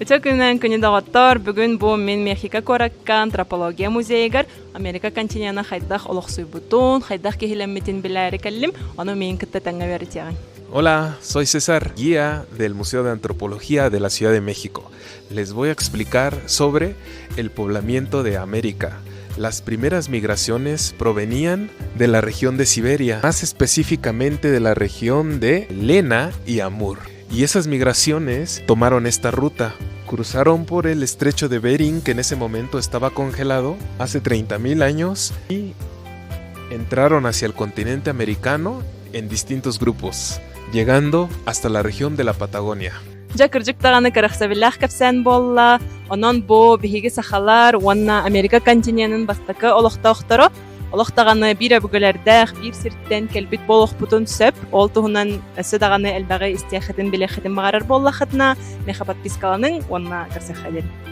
Үтүө күнүнэн күнү доҕоттор! Бүгүн бу мин Мехико куоракка антропология музейыгар Америка континена хайдах олохсуйбутун, хайдах киһилэммитин билээри кэллим. Ону миигин кытта тэҥҥэ үөрэтиэҕиҥ. Hola, soy César, guía del Museo de Antropología de la Ciudad de México. Les voy a explicar sobre el poblamiento de América. Las primeras migraciones provenían de la región de Siberia, más específicamente de la región de Lena y Amur. Y esas migraciones tomaron esta ruta. Cruzaron por el estrecho de Bering, que en ese momento estaba congelado, hace 30.000 años, y entraron hacia el continente americano en distintos grupos, llegando hasta la región de la Patagonia. Дьэ, кырдьык даҕаны кэрэхсэбиллээх кэпсээн буолла. Онон бу биһиги сахалар уонна Америка континенын бастакы олохтоохторо олох даҕаны биир өбүгэлэрдээх, биир сиртэн кэлбит буолуохпутун сөп. Ол туһунан өссө даҕаны элбэҕи истиэххитин, билиэххитин баҕарар буоллаххытына, миэхэ подпискаланыҥ уонна көрсөххө диэн.